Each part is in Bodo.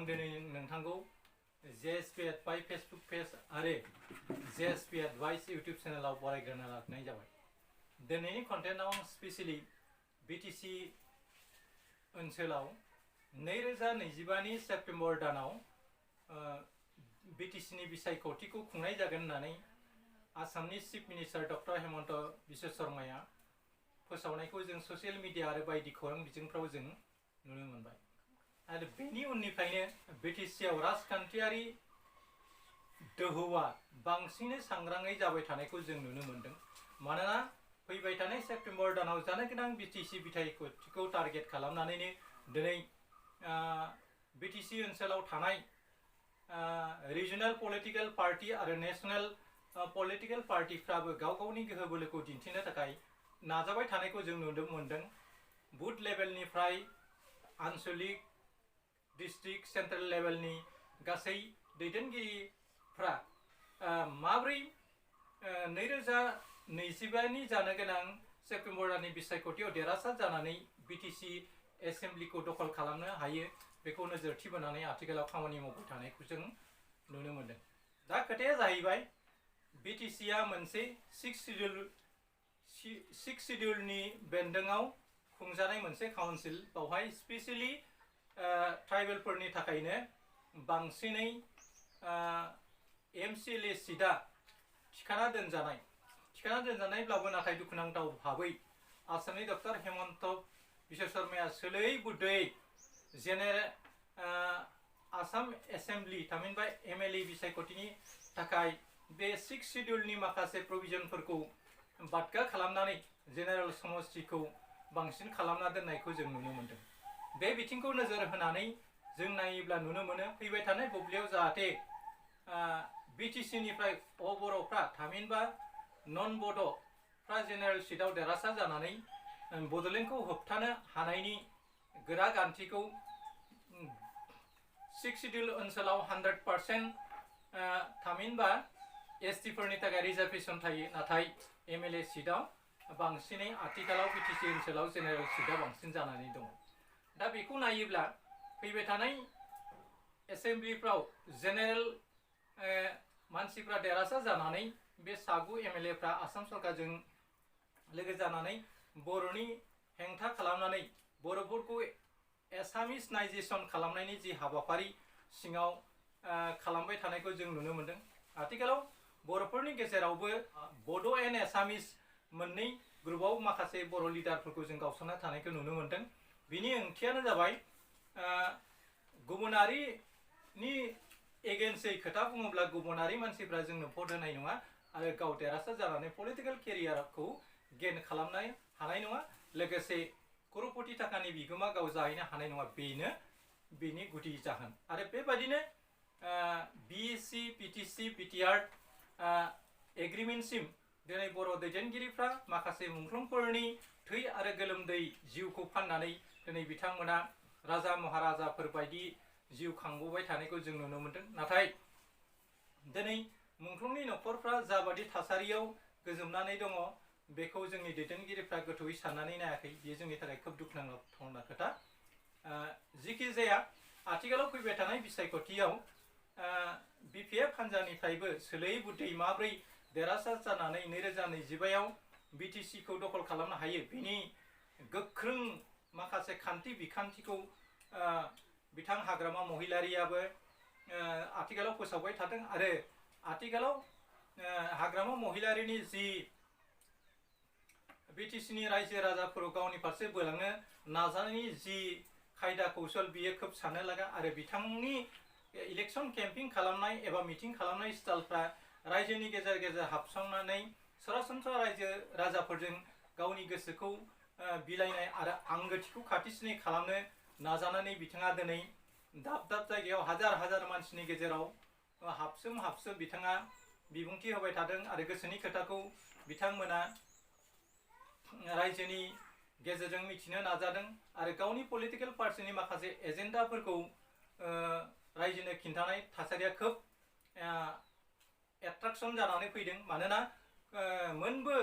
दिनै नोंथांखौ JSP Advice फेसबुक पेज आरो JSP Advice यूट्यूब चैनलाव बरायग्रोना लाखिनाय जाबाय। दिनैनि कन्टेन्टआव आं स्पेशली BTC ओनसोलाव 2025 नि सेप्टेम्बर दानाव BTC नि बिसायख'थिखौ खुंनाय जागोन होननानै आसामनि chief minister doctor Himanta Biswa शर्माया फोसावनायखौ जों ससियेल मिडिया आरो बायदि खौरां बिजोंफ्राव जों नुनो मोनबाय। आरो बेनि उननिफ्रायनो BTC आव राजखान्थियारि दोहौआ बांसिनै सांग्राङै जाबाय थानायखौ जों नुनो मोनदों। मानोना फैबाय थानाय सेप्टेम्बर दानाव जानो गोनां BTC बिसायख'थिखौ टारगेट खालामनानैनो दिनै BTC ओनसोलाव थानाय रिजनल पलिटिकल पार्टी आरो नेशनल पलिटिकल पार्टीफ्राबो गाव गावनि गोहो बोलोखौ दिन्थिनो थाखाय नाजाबाय थानायखौ जों नुनो मोनदों। बुथ लेभेलनिफ्राय आनसलिक डिस्ट्रिक्ट सेंट्रल लेभेलनि गासै दैदेनगिरिफ्रा माब्रै 2025 नि जानो गोनां सेप्टेम्बर दाननि बिसायख'थियाव देरहासार जानानै BTC एसेम्ब्लिखौ दखल खालामनो हायो बेखौ नोजोरथि बोनानै आथिखालाव खामानि मावबाय थानायखौ जों नुनो मोनदों। दा खोथाया जाहैबाय BTC आ मोनसे 6 शिड्यूलनि बेन्दोङाव खुंजानाय मोनसे काउन्सिल। बावहाय स्पेशली ट्राइबेलफोरनि थाखायनो बांसिनै MCLA सीटआ थिखाना दोनजानायब्लाबो नाथाय दुखुनांथाव भाबै आसामनि डक्टर हेमन्त बिश्व शर्माया सोलै बुद्धयै आसाम एसेम्ब्लि थामहिनबा MLA बिसायख'थिनि थाखाय बे 6 शिड्यूलनि माखासे प्रभिजनफोरखौ बादगा खालामनानै जेनेरेल समष्टिखौ बांसिन खालामना दोननायखौ जों नुनो मोनदों। बे बिथिंखौ नोजोर होनानै जों नायोब्ला नुनो मोनो फैबाय थानाय बुब्लियाव जाहाथे BTC निफ्राय बर'फ्रा थामहिनबा नन बड'फ्रा जेनेरेल सीटआव देरहासार जानानै बड'लेण्डखौ होबथानो हानायनि गोरा गान्थिखौ 6 शिड्यूल ओनसोलाव 100% थामहिनबा ST फोरनि थाखाय रिजार्भेशन थायो, नाथाय MLA सीटआव बांसिनै आथिखालाव BTC ओनसोलाव जेनेरेल सीटआ बांसिन जानानै दङ। दा बेखौ नायोब्ला फैबाय थानाय एसेम्ब्लिफ्राव जेनेरेल मानसिफ्रा देरहासार जानानै बे सागु MLAफ्रा आसाम सरकारजों लोगो जानानै बर'नि हेंथा खालामनानै बर'फोरखौ एसामिसनाइजेशन खालामनायनि जि हाबाफारि सिङाव खालामबाय थानायखौ जों नुनो मोनदों। आथिखालाव बर'फोरनि गेजेरावबो बड' एन्ड एसामिस मोननै ग्रुपआव माखासे बर' लिडारफोरखौ जों गावस्राना थानायखौ नुनो मोनदों। बिनि ओंथियानो जाबाय गुबुनारिनि एगेन्स्टै खोथा बुङोब्ला गुबुनारि मानसिफ्रा जोंनो भट होनाय नङा आरो गाव देरहासार जानानै पलिटिकल केरियारखौ गेन खालामनो हानाय नङा, लोगोसे करोड़पति थाखानि बिगोमा गाव जाहैनो हानाय नङा। बेनो बेनि गुदि जाहोन। आरो बेबायदिनो BEC BTC BTR एग्रिमेन्टसिम दिनै बर' दैदेनगिरिफ्रा माखासे मुंख्लंफोरनि थै आरो गोलोमदै जिउखौ फाननानै दिनै बिथांमोना राजा महाराजाफोर बायदि जिउ खांबोबाय थानायखौ जों नुनो मोनदों। नाथाय दिनै मुंख्लंनि न'खरफ्रा जाबादि थासारियाव गोजोमनानै दङ बेखौ जोंनि दैदेनगिरिफ्रा गोथौयै साननानै नायाखै। बेयो जोंनि थाखाय खोब दुखुनांथावना खोथा। जिखि जाया आथिखालाव फैबाय थानाय बिसायख'थियाव BPF हान्जानिफ्रायबो सोलै बुद्धै माब्रै देरहासार जानानै 2025 आव BTC खौ दखल खालामनो हायो बेनि गोख्रों माखासे खान्थि बिखान्थिखौ बिथां हाग्रामा महिलारियाबो आथिखालाव फोसावबाय थादों। आरो आथिखालाव हाग्रामा महिलारिनि जि BTC नि रायजो राजाफोरखौ गावनि फारसे बोलांनो नाजानायनि जि खायदा कौशल बियो खोब साननो लागा। आरो बिथांनि इलेक्शन केम्पिं खालामनाय एबा मिटिं खालामनाय स्टाइलफ्रा रायजोनि गेजेर गेजेर हाबसंनानै सरासनस्रा रायजो राजाफोरजों गावनि गोसोखौ बिलाइनाय आरो आंगोथिखौ खाथिसिनै खालामनो नाजानानै बिथाङा दिनै दाब दाब जायगायाव हाजार हाजार मानसिनि गेजेराव हाबसोम बिथाङा बिबुंथि होबाय थादों आरो गोसोनि खोथाखौ बिथांमोना रायजोनि गेजेरजों मिथिनो नाजादों आरो गावनि पलिटिकल पार्टिनि माखासे एजेन्डाफोरखौ रायजोनो खिन्थानाय थासारिया खोब एट्राक्शन जानानै फैदों। मानोना मोनबो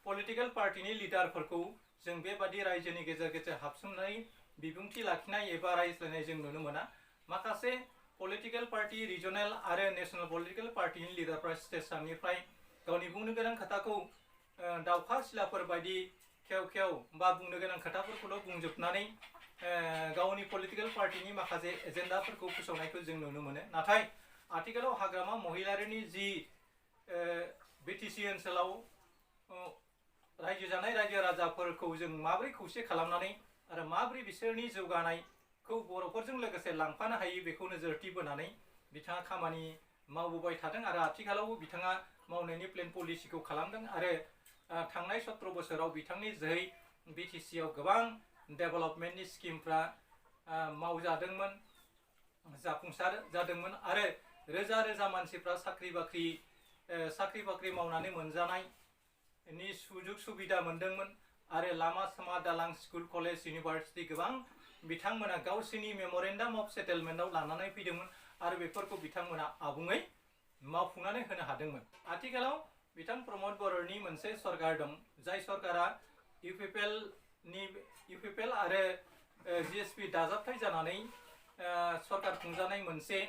पलिटिकल पार्टिनि लिडारफोरखौ जों बेबादि रायजोनि गेजेर गेजेर हाबसोमनानै बिबुंथि लाखिनाय एबा रायज्लायनाय जों नुनो मोना। माखासे पलिटिकल पार्टी रिजनेल आरो नेशनल पलिटिकल पार्टीनि लिडारफ्रा स्टेजनिफ्राय गावनि बुंनो गोनां खोथाखौ दावखा सिलाफोर बायदि खेव खेव बा बुंनो गोनां खोथाफोरखौल' बुंजोबनानै गावनि पलिटिकल पार्टीनि माखासे एजेन्डाफोरखौ फोसावनायखौ जों नुनो मोनो। नाथाय आथिखालाव हाग्रामा महिलारिनि जि बिटिसि ओनसोलाव रायजो जानाय रायजो राजाफोरखौ जों माबोरै खौसे खालामनानै आरो माबोरै बिसोरनि जौगानायखौ बर'फोरजों लोगोसे लांफानो हायो बेखौ नोजोरथि बोनानै बिथाङा खामानि मावबोबाय थादों आरो आथिखालावबो बिथाङा मावनायनि प्लेन पलिसिखौ खालामदों आरो थांनाय 17 बोसोराव बिथांनि जोहै बिटिसिआव गोबां डेभेलपमेन्टनि स्किमफ्रा मावजादोंमोन, जाफुंसार जादोंमोन आरो रोजा रोजा मानसिफ्रा साख्रि बाख्रि मावनानै मोनजानायनि सुजुग सुबिदा मोनदोंमोन आरो लामा सामा दालां स्कुल कलेज इउनिभार्सिटि गोबां बिथांमोना गावसोरनि मेम'रेन्डाम अफ सेटेलमेन्टआव लानानै फैदोंमोन आरो बेफोरखौ बिथांमोना आबुङै मावफुंनानै होनो हादोंमोन। आथिखालाव बिथां प्रमद बर'नि मोनसे सरकार दं, जाय सरकारा इउपिपिएल आरो जिएसपि दाजाबथाय जानानै सरकार खुंजानाय मोनसे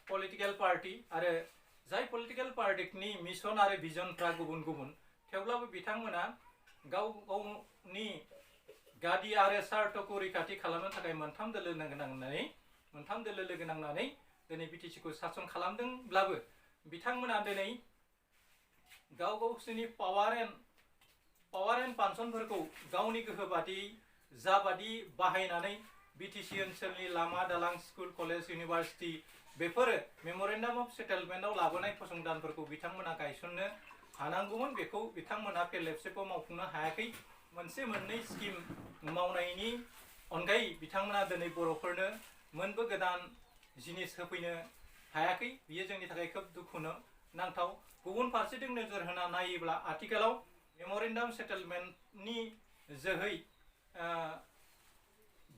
पलिटिकल पार्टी आरो जाय पलिटिकल पार्टीनि मिशन आरो भिजनफ्रा गुबुन गुबुन, थेवब्लाबो बिथांमोना गाव गावनि गादि आरो सार्थखौ रैखाथि खालामनो थाखाय मोनथाम दोलो लोगो नांनानै दिनै बिटिसिखौ सासन खालामदोंब्लाबो बिथांमोना दिनै गाव गावसोरनि पावार एन्ड फांसनफोरखौ गावनि गोहो बादि जाबादि बाहायनानै बिटिसि ओनसोलनि लामा दालां स्कुल कलेज इउनिभार्सिटि बेफोरो मेम'रेन्डाम अफ सेटेलमेन्टआव लाबोनाय फसंथानफोरखौ बिथांमोना गायसननो हानांगौमोन, बेखौ बिथांमोना फेरलेबसेबो मावफुंनो हायाखै। मोनसे मोननै स्किम मावनायनि अनगायै बिथांमोना दिनै बर'फोरनो मोनबो गोदान जिनिस होफैनो हायाखै। बियो जोंनि थाखाय खोब दुखु नांथाव। गुबुन फारसेथिं नोजोर होना नायोब्ला आथिखालाव मेम'रेन्डाम सेटेलमेन्टनि जोहै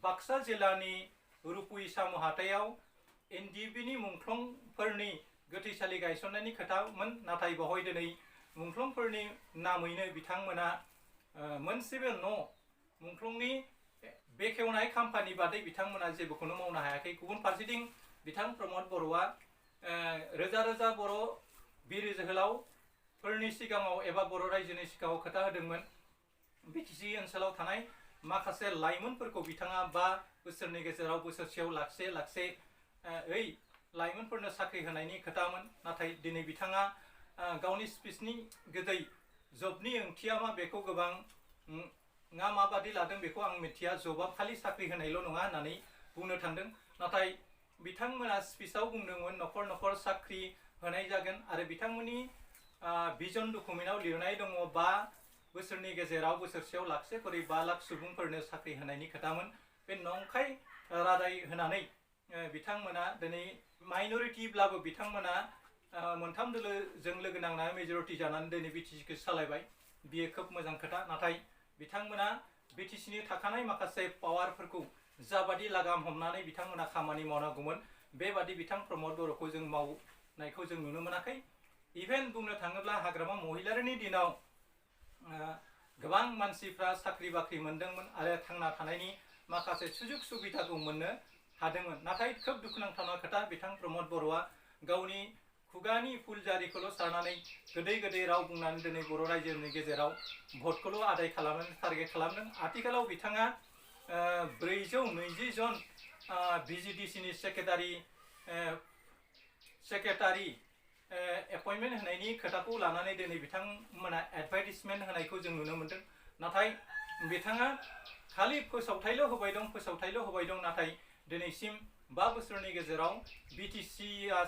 बाक्सा जिल्लानि रुपुइसामु हाथायाव एनडिबिनि मुंख्लंफोरनि गोथैसालि गायसननायनि खोथामोन, नाथाय बेवहाय दिनै मुंख्लंफोरनि नामैनो बिथांमोना मोनसेबो मुंख्लंनि बेखेवनाय खाम्फानि बादै बिथांमोना जेबोखौनो मावनो हायाखै। गुबुन फारसेथिं बिथां प्रमद बर'आ रोजा रोजा बर' बिर जोहोलावफोरनि सिगाङाव एबा बर' रायजोनि सिगाङाव खोथा होदोंमोन। बिटिसि ओनसोलाव थानाय माखासे लाइमोनफोरखौ बिथाङा 5 बोसोरनि गेजेराव बोसोरसेयाव लाखसे लाइमोनफोरनो साख्रि होनायनि खोथामोन, नाथाय दिनै बिथाङा गावनि स्पिचनि गोदै जबनि ओंथिया मा बेखौ गोबां माबादि लादों बेखौ आं मिथिया। जबा खालि साख्रि होनायल' नङा होननानै बुंनो थांदों, नाथाय बिथांमोना स्पिचआव बुंदोंमोन न'खर न'खर साख्रि होनाय जागोन आरो बिथांमोननि भिजन डकुमेन्टआव लिरनाय दङ 5 बोसोरनि गेजेराव बोसोरसेयाव लाखसे खरै 5 लाख सुबुंफोरनो साख्रि होनायनि खोथामोन। बे नंखाय रादाय होनानै बिथांमोना दिनै माइनरिटिब्लाबो बिथांमोना मोनथाम दोलोजों लोगो नांनानै मेजरिटि जानानै दिनै बिटिसिखौ सालायबाय। बियो खोब मोजां खोथा, नाथाय बिथांमोना बिटिसिनि थाखानाय माखासे पावारफोरखौ जाबादि लागाम हमनानै बिथांमोना खामानि मावनांगौमोन बेबादि बिथां प्रमद बर'खौ जों मावनायखौ जों नुनो मोनाखै। इभेन बुंनो थाङोब्ला हाग्रामा महिलारिनि दिनाव गोबां मानसिफ्रा साख्रि बाख्रि मोनदोंमोन आरो थांना थानायनि माखासे सुजुग सुबिदाखौ मोननो हादोंमोन, नाथाय खोब दुखुनांथावना खोथा बिथां प्रमद बर'आ गावनि खुगानि फुलजारिखौल' सारनानै गोदै राव बुंनानै दिनै बर' रायजोनि गेजेराव भटखौल' आदाय खालामनानै टारगेट खालामदों। आथिखालाव बिथाङा 420 जन भिजिडिसिनि सेक्रेटारि एपइन्टमेन्ट होनायनि खोथाखौ लानानै दिनै बिथांमोना एडभार्टाइजमेन्ट होनायखौ जों नुनो मोन्दों, नाथाय बिथाङा खालि फोसावथायल' होबाय दं, नाथाय दिनैसिम 5 बोसोरनि गेजेराव बिटिसिआ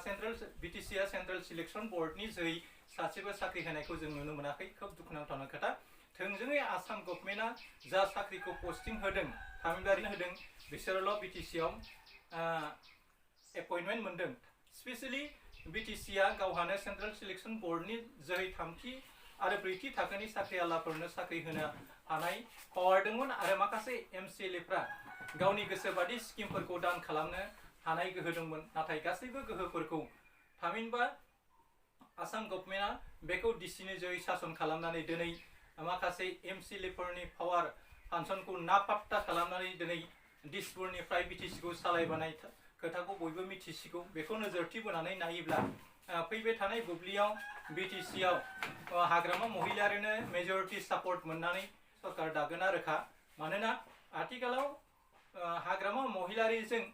सेन्ट्रेल सिलेक्सन बोर्डनि जोहै सासेबो साख्रि होनायखौ जों नुनो मोनाखै। खोब दुखुनांथावना खोथा। थोंजोङै आसाम गभर्नमेन्टआ जा साख्रिखौ पस्टिं होदों, थामिनबारि होदों, बिसोरल' बिटिसिआव एपइन्टमेन्ट मोनदों। स्पेसियेलि बिटिसिआ गावहानो सेन्ट्रेल सिलेक्सन बोर्डनि जोहै 3थि आरो 4थि थाखोनि साख्रिआवलाफोरनो साख्रि होनो हानाय पावार दंमोन आरो माखासे एमसिएलएफ्रा गावनि गोसोबादि स्किमफोरखौ दान खालामनो हानाय गोहो दंमोन, नाथाय गासैबो गोहोफोरखौ थामहिनबा आसाम गभर्नमेन्टआ बेखौ डिसिनि जोहै सासन खालामनानै दिनै माखासे एमसिएलएफोरनि पावार फांसनखौ नापात्ता खालामनानै दिनै दिसपुरनिफ्राय BTC खौ सालायबोनाय खोथाखौ बयबो मिथिसिगौ। बेखौ नोजोरथि बोनानै नायोब्ला फैबाय थानाय बुब्लियाव BTC आव हाग्रामा महिलारिनो मेजरिटि सापर्ट मोननानै सरकार दागोना रोखा। मानोना आथिखालाव हाग्रामा महिलारिजों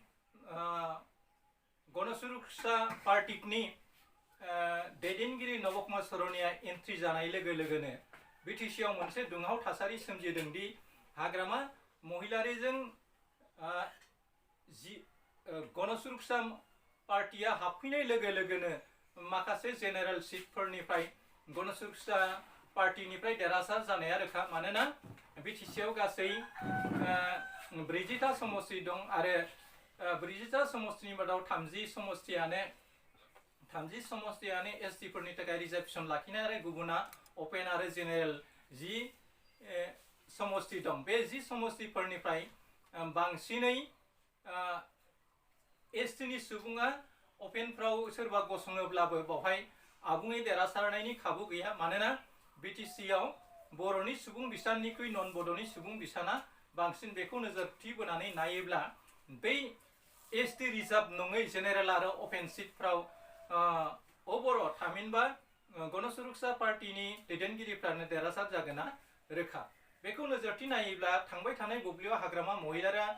गणसुरक्षा पार्टीनि दैदेनगिरि नब कुमार सरनिया एन्ट्रि जानाय लोगो लोगोनो BTC आव मोनसे दुंहाव थासारि सोमजिदों दि हाग्रामा महिलारिजों गणसुरक्षा पार्टीया हाबफैनाय लोगो लोगोनो माखासे जेनेरेल सीटफोरनिफ्राय गणसुरक्षा पार्टीनिफ्राय देरहासार जानाया रोखा। मानोना BTC आव गासै 40टा समष्टि दं आरो 40टा समष्टिनि मादाव 30 समष्टियानो ST फोरनि थाखाय रिजार्वेशन लाखिनाय आरो गुबुना अपेन आरो जेनेरेल 10 समष्टि दं। बे 10 समष्टिफोरनिफ्राय बांसिनै ST नि सुबुङा अपेनफ्राव सोरबा गसङोब्लाबो बावहाय आबुङै देरहासारनायनि खाबु गैया। मानोना BTC आव बर'नि सुबुं बिसाननिख्रुइ नन बड'नि सुबुं बिसाना बांसिन। बेखौ नोजोरथि बोनानै नायोब्ला बै ST रिजार्भ नङै जेनेरेल आरो अपेन सीटफ्राव अबर' थामहिनबा गणसुरक्षा पार्टीनि दैदेनगिरिफ्रानो देरहासार जागोना रोखा। बेखौ नोजोरथि नायोब्ला थांबाय थानाय बुब्लियाव हाग्रामा महिलारिया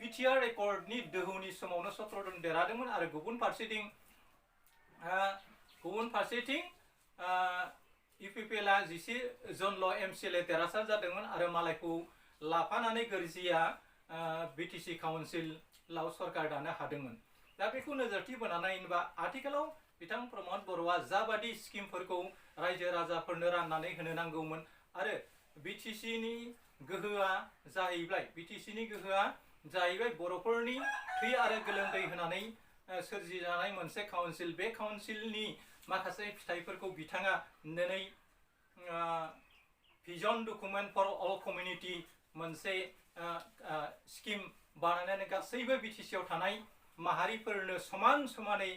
PTR रेकर्डनि दोहौनि समावनो 17 जन देरहादोंमोन आरो गुबुन फारसेथिं UPPLआ 11 जनल' MCLA देरहासार जादोंमोन आरो मालायखौ लाफानानै गोरजिया BTC काउन्सिलाव सरकार दानो हादोंमोन। दा बेखौ नोजोरथि बोनानै नायोबा आथिखालाव बिथां प्रमद बर'आ जाबादि स्किमफोरखौ रायजो राजाफोरनो राननानै होनो नांगौमोन आरो BTCनि गोहोआ जाहैबाय बर'फोरनि थै आरो गोलोमदै होनानै सोरजिजानाय मोनसे काउन्सिल। बे काउन्सिलनि माखासे फिथाइफोरखौ बिथाङा दिनै भिजन डकुमेन्ट फर अल कमिउनिटि मोनसे स्किम बानायनानै गासैबो BTC आव थानाय माहारिफोरनो समानै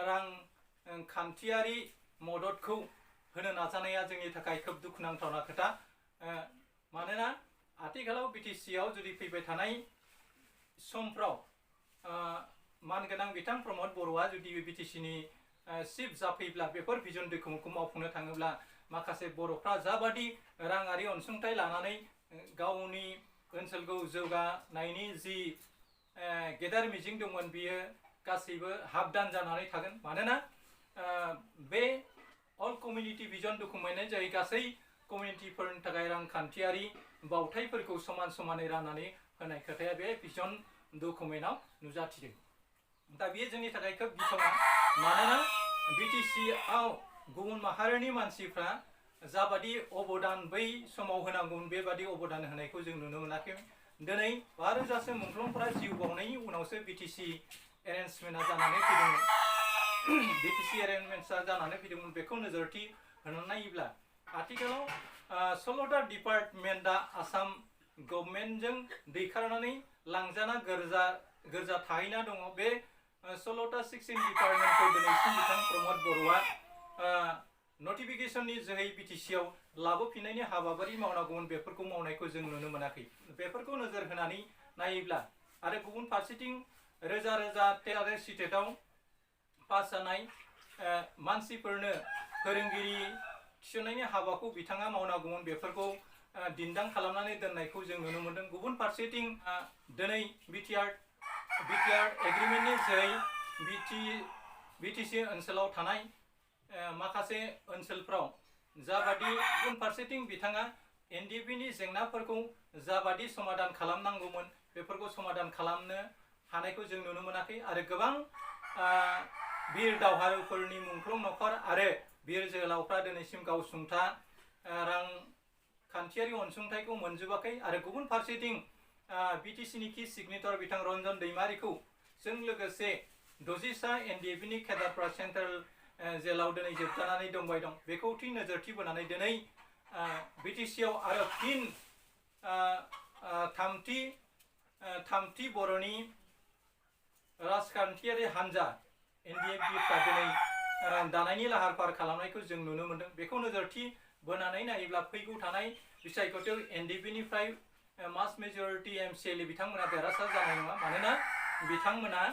रांखान्थियारि मददखौ होनो नाजानाया जोंनि थाखाय खोब दुखुनांथावना खोथा। मानोना आथिखालाव BTC आव जुदि फैबाय थानाय समफ्राव मानगोनां बिथां प्रमद बर'आ जुदि BTCनि चिफ जाफैब्ला बेफोर भिजन डकुमेन्टखौ मावफुंनो थाङोब्ला माखासे बर'फ्रा जाबादि राङारि अनसुंथाइ लानानै गावनि ओनसोलखौ जौगानायनि जि गेदेर मिजिं दंमोन बियो गासैबो हाबदान जानानै थागोन। मानोना बे अल कमिउनिटि भिजन डकुमेन्टआ जाय गासै कमिउनिटिफोरनि थाखाय रांखान्थियारि बावथायफोरखौ समानै राननानै होनाय खोथाया बे भिजन डकुमेन्टआव नुजाथिदों। दा बेयो जोंनि थाखाय खोब गिथावना। मानोना BTC आव गुबुन माहारिनि मानसिफ्रा जाबादि अबदान बै समाव होनांगौमोन बेबादि अबदान होनायखौ जों नुनो मोनाखै। दिनै 5,000सो मुंख्लंफोरा जिउ बावनायनि उनावसो BTC एरेन्जमेन्टआ जानानै फैदोंमोन। बेखौ नोजोरथि होनानै नायोब्ला आथिखालाव 16टा डिपार्टमेन्टआ आसाम गभर्नमेन्टजों दैखारनानै लांजाना गोरजा थाहैना दङ। बे 16टा 16 डिपार्टमेन्टखौ दिनैसिम बिथां प्रमद बर'आ नटिफिकेशननि जोहै BTC आव लाबोफिननायनि हाबाफारि मावनांगौमोन बेफोरखौ मावनायखौ जों नुनो मोनाखै। बेफोरखौ नोजोर होनानै नायोब्ला आरो गुबुन फारसेथिं रोजा टेट आरो सिटेटआव पास जानाय मानसिफोरनो फोरोंगिरि थिसननायनि हाबाखौ बिथाङा मावनांगौमोन। बेफोरखौ दिन्दां खालामनानै दोननायखौ जों नुनो मोन्दों। गुबुन फारसेथिं दिनै BTR एग्रिमेन्टनि जोहै BTC ओनसोलाव थानाय माखासे ओनसोलफ्राव जाबादि गुबुन फारसेथिं बिथाङा NDPनि जेंनाफोरखौ जाबादि समाधान खालामनांगौमोन बेफोरखौ समाधान खालामनो हानायखौ जों नुनो मोनाखै आरो गोबां बिर दावहारुफोरनि मुंख्लं नखर आरो बिर जोहोलावफ्रा दिनैसिम गावसुंथा रांखान्थियारि अनसुंथाइखौ मोनजोबाखै आरो गुबुन फारसेथिं BTCनि की सिगनेचर बिथां रन्जन दैमारिखौ जों लोगोसे 60सा NDPनि केडारफ्रा सेन्ट्रेल जेलाव दिनै जोबजानानै दंबाय दं। बेखौ थि नोजोरथि बोनानै दिनै BTC आव आरो फिन थामथि बर'नि राजखान्थियारि हान्जा NDFफ्रा दिनै दानायनि लाहार फाहार खालामनायखौ जों नुनो मोन्दों। बेखौ नोजोरथि बोनानै नायोब्ला फैगौ थानाय बिसायख'थियाव NDPनिफ्राय मास मेजरिटी एमसिएल बिथांमोना देरहासार जानाय नङा मानोना बिथांमोना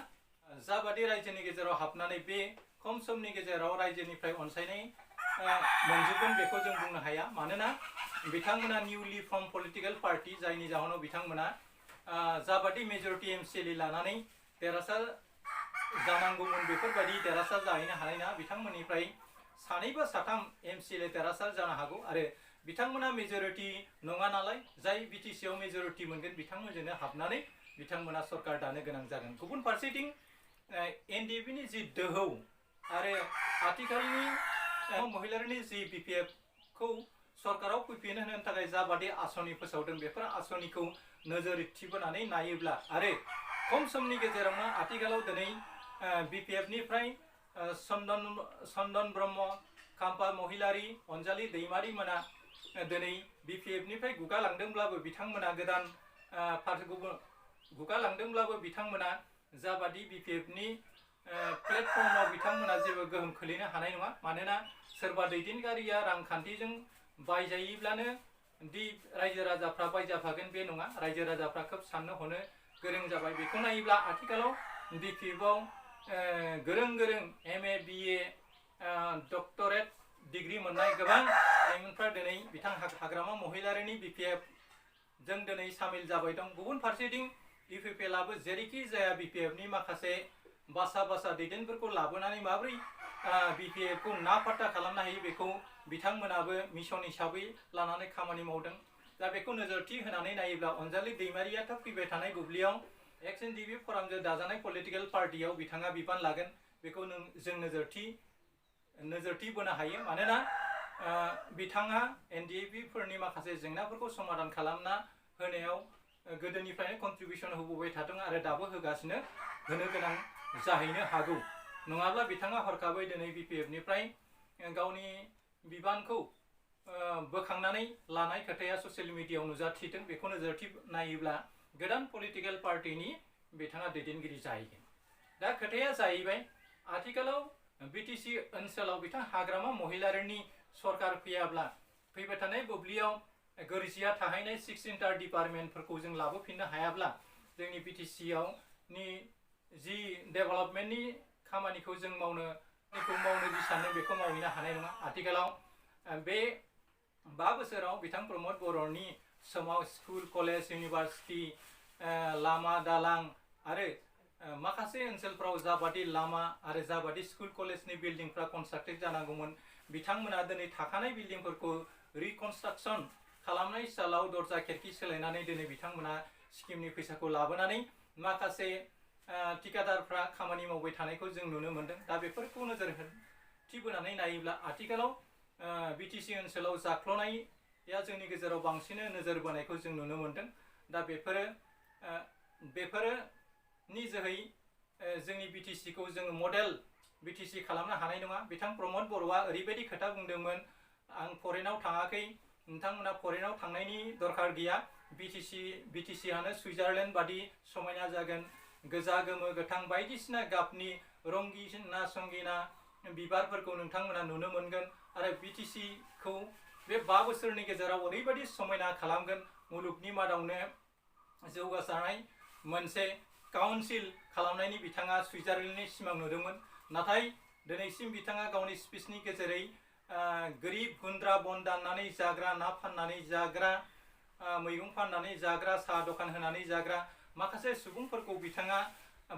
जाबादि रायजोनि गेजेराव हाबनानै बे खम समनि गेजेराव रायजोनिफ्राय अनसायनाय मोनजोबगोन बेखौ जों बुंनो हाया मानोना बिथांमोना निउलि फर्म पलिटिकल पार्टी जायनि जाहोनाव बिथांमोना जाबादि मेजरिटी एमसिएल लानानै देरहासार जानांगौमोन बेफोरबायदि देरहासार जाहैनो हानाय नङा बिथांमोननिफ्राय सानै बा साथाम एमसिएल देरहासार जानो हागौ आरो बिथांमोना मेजरिटी नङा नालाय जाय बिटिसिआव मेजरिटी मोनगोन बिथांमोनजोंनो हाबनानै बिथांमोना सरकार दानो गोनां जागोन गुबुन फारसेथिं एनडिएफनि जि दोहौ आरो आथिखालनि महिलारिनि जि बिपिएफ खौ सरकाराव फैफिन होनो थाखाय जाबादि आसनि फोसावदों बेफोर आसनिखौ नोजोर थिबोनानै नायोब्ला आरो खम समनि गेजेरावनो आथिखालाव दिनै बिपिएफनिफ्राय चन्दन ब्रह्म खाम्फा महिलारि अनजालि दैमारि मोना दिनै बिपिएफनिफ्राय गुगालांदोंब्लाबो बिथांमोना गोदान गुगालांदोंब्लाबो बिथांमोना जाबादि बिपिएफनि प्लेटफर्माव बिथांमोना जेबो गोहोम खोलैनो हानाय नङा मानोना सोरबा दैदेनगिरिया रांखान्थिजों बायजायोब्लानो दि रायजो राजाफ्रा बायजाफागोन बे नङा रायजो राजाफ्रा खोब साननो हनो गोरों जाबाय बेखौ नायोब्ला आथिखालाव बिपिएफआव गोरों गोरों एमए बिए डक्टरेट डिग्री मोननाय गोबां लाइमोनफ्रा दिनै बिथां हाग्रामा महिलारिनि बिपिएफ जों दिनै सामिल जाबाय दं गुबुन फारसेथिं इउपिपिएलआबो जेरैखि जाया बिपिएफनि माखासे बासा दैदेनफोरखौ लाबोनानै माबोरै बिपिएफखौ नाफात्ता खालामनो हायो बेखौ बिथांमोनाबो मिशन हिसाबै लानानै खामानि मावदों दा बेखौ नोजोरथि होनानै नायोब्ला अनजालि दैमारियाथ' फैबाय थानाय बुब्लियाव एक्स एनडिपि फरामजों दाजानाय पलिटिकल पार्टियाव बिथाङा बिबान लागोन बेखौ जों नोजोरथि बोनो हायो मानोना बिथाङा एनडिएफिफोरनि माखासे जेंनाफोरखौ समाधान खालामना होनायाव गोदोनिफ्रायनो कन्ट्रिबिउसन होबोबाय थादों आरो दाबो होगासिनो होनो गोनां जाहैनो हागौ नङाब्ला बिथाङा हरखाबै दिनै बिपिएफनिफ्राय गावनि बिबानखौ बोखांनानै लानाय खोथाया ससियेल मिडियायाव नुजाथिदों बेखौ नोजोरथि नायोब्ला गोदान पलिटिकल पार्टिनि बिथाङा दैदेनगिरि जाहैगोन दा खोथाया जाहैबाय आथिखालाव बिटिसि ओनसोलाव बिथां हाग्रामा महिलारिनि सरकार फैयाब्ला फैबाय थानाय बुब्लियाव गोरजिया थाहैनाय 6 इन्टार डिपार्टमेन्टफोरखौ जों लाबोफिननो हायाब्ला जोंनि बिटिसिआव नि जि डेभेलपमेन्टनि खामानिखौ जों मावनो जि सानो बेखौ मावहैनो हानाय नङा आथिखालाव बे 5 बोसोराव बिथां प्रमद बर'नि समाव स्कुल कलेज इउनिभार्सिटि लामा दालां आरो माखासे ओनसोलफ्राव जाबादि लामा आरो जाबादि स्कुल कलेजनि बिल्डिंफ्रा कनस्ट्राक्टेड जानांगौमोन बिथांमोना दिनै थाखानाय बिल्डिंफोरखौ रिकनस्ट्राक्सन खालामनाय स्टाइलाव दरजा खिरखि सोलायनानै दिनै बिथांमोना स्किमनि फैसाखौ लाबोनानै माखासे ठिकादारफ्रा खामानि मावबाय थानायखौ जों नुनो मोन्दों दा बेफोरखौ नोजोर थिबोनानै नायोब्ला आथिखालाव बिटिसि ओनसोलाव जाख्ल'नाया जोंनि गेजेराव बांसिन नोजोर बोनायखौ जों नुनो मोन्दों दा बेफोरनि जोहै जोंनि बिटिसिखौ जोङो मडेल बिटिसि खालामनो हानाय नङा बिथां प्रमद बर'आ ओरैबायदि खोथा बुंदोंमोन आं फरेनाव थाङाखै नोंथांमोना फरेनाव थांनायनि दरकार गैया बिटिसिआनो सुइजारलेण्ड बादि समायना जागोन गोजा गोमो गोथां बायदिसिना गाबनि रंगिना संगिना बिबारफोरखौ नोंथांमोना नुनो मोनगोन आरो बिटिसिखौ बे 5 बोसोरनि गेजेराव ओरैबायदि समायना खालामगोन मुलुगनि मादावनो जौगासारनाय मोनसे काउन्सिल खालामनायनि बिथाङा सुइजारलेण्डनि सिमां नुदोंमोन नाथाय दिनैसिम बिथाङा गावनि स्पिचनि गेजेरै गोरिब गुन्द्रा बन दाननानै जाग्रा ना फाननानै जाग्रा मैगं फाननानै जाग्रा साहा दखान होनानै जाग्रा माखासे सुबुंफोरखौ बिथाङा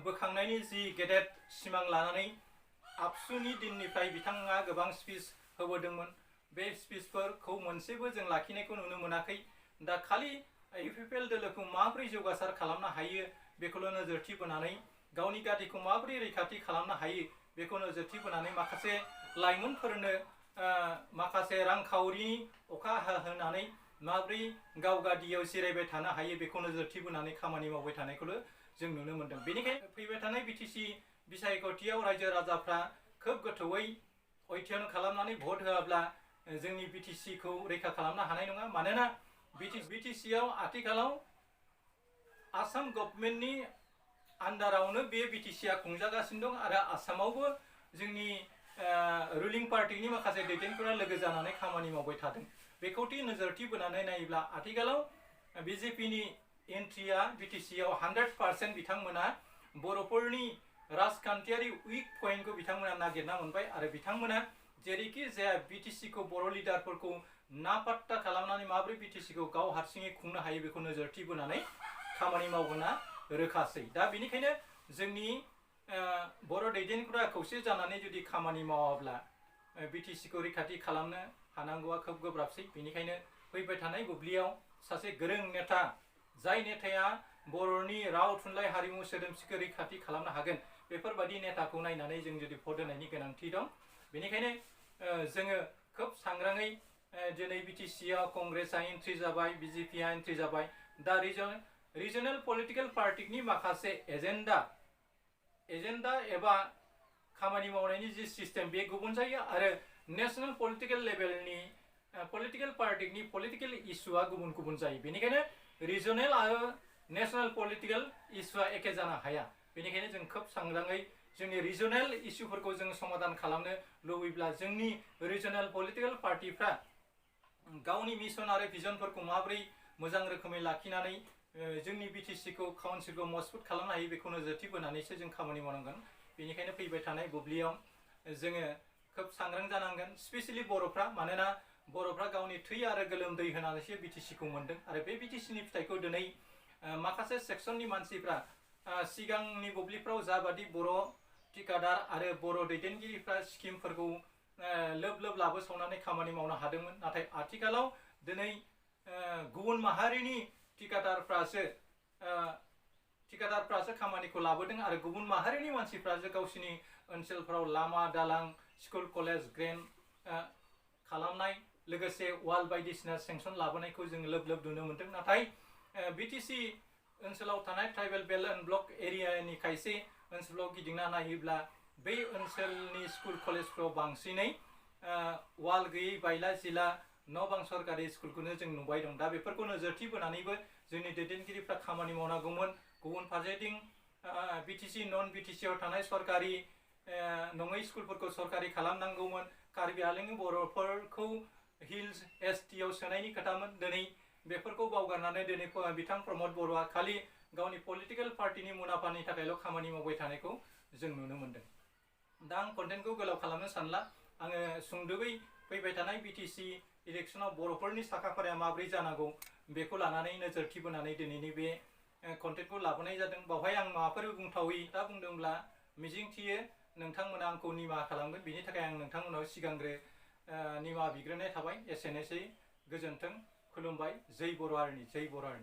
बोखांनायनि जि गेदेर सिमां लानानै आबसुनि दिननिफ्राय बिथाङा गोबां स्पिच होबोदोंमोन बे स्पिचफोरखौ मोनसेबो जों लाखिनायखौ नुनो मोनाखै दा खालि इउपिपिएल दोलोखौ माबोरै जौगासार खालामनो हायो बेखौल' नोजोरथि बोनानै गावनि गादिखौ माबोरै रैखाथि खालामनो हायो बेखौ नोजोरथि बोनानै माखासे लाइमोनफोरनो माखासे रांखावरिनि अखा होनानै माबोरै गाव गादियाव जिरायबाय थानो हायो बेखौ नोजोरथि बोनानै खामानि मावबाय थानायखौल' जों नुनो मोन्दों बेनिखायनो फैबाय थानाय बिटिसि बिसायख'थियाव रायजो राजाफ्रा खोब गोथौयै अध्ययन खालामनानै भट होआब्ला जोंनि बिटिसिखौ रैखा खालामनो हानाय नङा मानोना बिटिसिआव आथिखालाव आसाम गभर्नमेन्टनि आन्डारावनो बे बिटिसिआ खुंजागासिनो दं आरो आसामावबो जोंनि रुलिं पार्टिनि माखासे दैदेनगिरिफोरा लोगो जानानै खामानि मावबाय थादों बेखौथि नोजोरथि बोनानै नायोब्ला आथिखालाव बिजेपिनि एन्ट्रिया बिटिसिआव 100% बिथांमोना बर'फोरनि राजखान्थियारि उइक पइन्टखौ बिथांमोना नागिरना मोनबाय आरो बिथांमोना जेरैखि जाया बिटिसिखौ बर' लिडारफोरखौ नापात्ता खालामनानै माबोरै बिटिसिखौ गाव हारसिङै खुंनो हायो बेखौ नोजोरथि बोनानै खामानि मावगोना रोखासै। दा बेनिखायनो जोंनि बर' दैदेनगिरिफोरा खौसे जानानै जुदि खामानि मावाब्ला बिटिसिखौ रैखाथि खालामनो हानांगौआ खोब गोब्राबसै। बेनिखायनो फैबाय थानाय बुब्लियाव सासे गोरों नेता, जाय नेताया बर'नि राव थुनलाइ हारिमु सोदोमस्रिखौ रैखाथि खालामनो हागोन, बेफोरबायदि नेताखौ नायनानै जों जुदि भट होनायनि गोनांथि दं। बेनिखायनो जोङो खोब सांग्राङै दिनै बिटिसिआव कंग्रेसआ एन्ट्रि जाबाय, बिजेपिआ एन्ट्रि जाबाय। दा रिजनेल पलिटिकेल पार्टिनि माखासे एजेन्डा एबा खामानि मावनायनि जि सिस्टेम बे गुबुन जायो आरो नेशनेल पलिटिकेल लेभेलनि पलिटिकेल पार्टिनि पलिटिकेल इस्युआ गुबुन गुबुन जायो। बेनिखायनो रिजनेल आरो नेशनेल पलिटिकेल इस्युआ एखे जानो हाया। बेनिखायनो जों खोब सांग्राङै जोंनि रिजनेल इस्युफोरखौ जों समाधान खालामनो लुबैब्ला जोंनि रिजनेल पलिटिकेल पार्टिफ्रा गावनि मिशन आरो भिजनफोरखौ माबोरै मोजां रोखोमै लाखिनानै जोंनि बिटिसिखौ काउन्सिलखौ मजबुत खालामनो हायो बेखौ नोजोरथि बोनानैसो जों खामानि मावनांगोन। बेनिखायनो फैबाय थानाय बुब्लियाव जोङो खोब सांग्रां जानांगोन, स्पेसियेलि बर'फ्रा। मानोना बर'फ्रा गावनि थै आरो गोलोमदै होनानैसो बिटिसिखौ मोनदों आरो बे बिटिसिनि फिथाइखौ दिनै माखासे सेक्सननि मानसिफ्रा सिगांनि बुब्लिफ्राव जाबादि बर' थिकादार आरो बर' दैदेनगिरिफ्रा स्किमफोरखौ लोब लोब लाबोसावनानै खामानि मावनो हादोंमोन, नाथाय आथिखालाव दिनै गुबुन माहारिनि थिकादारफ्रासो खामानिखौ लाबोदों आरो गुबुन माहारिनि मानसिफ्रासो गावसिनि ओनसोलफ्राव लामा दालां स्कुल कलेज ग्रेन्ड खालामनाय लोगोसे वाल बायदिसिना सेंसन लाबोनायखौ जों लोब लोब नुनो मोन्दों। नाथाय बिटिसि ओनसोलाव थानाय ट्राइबेल बेल्ट एन्ड ब्लक एरियानि खायसे ओनसोलाव गिदिंना नायोब्ला बै ओनसोलनि स्कुल कलेजफ्राव बांसिनै वाल गैयै बायला जिला न' बां सरकारि स्कुलखौनो जों नुबाय दं। दा बेफोरखौ नोजोरथि बोनानैबो जोंनि दैदेनगिरिफ्रा खामानि मावनांगौमोन। गुबुन फारसेथिं बिटिसि नन बिटिसिआव थानाय सरकारि नङै स्कुलफोरखौ सरकारि खालामनांगौमोन। कार्बि आंलंनि बर'फोरखौ हिल्स एसटिआव सोनायनि खोथामोन। दिनै बेफोरखौ बावगारनानै दिनै बिथां प्रमद बर'आ खालि गावनि पलिटिकेल पार्टिनि मुलाम्फानि थाखायल' खामानि मावबाय थानायखौ जों नुनो मोन्दों। दा आं कन्टेन्टखौ गोलाव खालामनो सानला। आङो सुंद'बै फैबाय थानाय बिटिसि इलेक्सनाव बर'फोरनि साखाफाराया माबोरै जानांगौ बेखौ लानानै नोजोरथि बोनानै दिनैनि बे कन्टेन्टखौ लाबोनाय जादों। बावहाय आं माबाफोर बुंथावै दा बुंदोंब्ला मिजिंथियो नोंथांमोना आंखौ निमाहा खालामगोन। बेनि थाखाय आं नोंथांमोनाव सिगांग्रो निमाहा बिग्रोनाय थाबाय। एसेनोसै, गोजोन्थों, खुलुमबाय। जै बर' हारिनि, जै बर' हारिनि।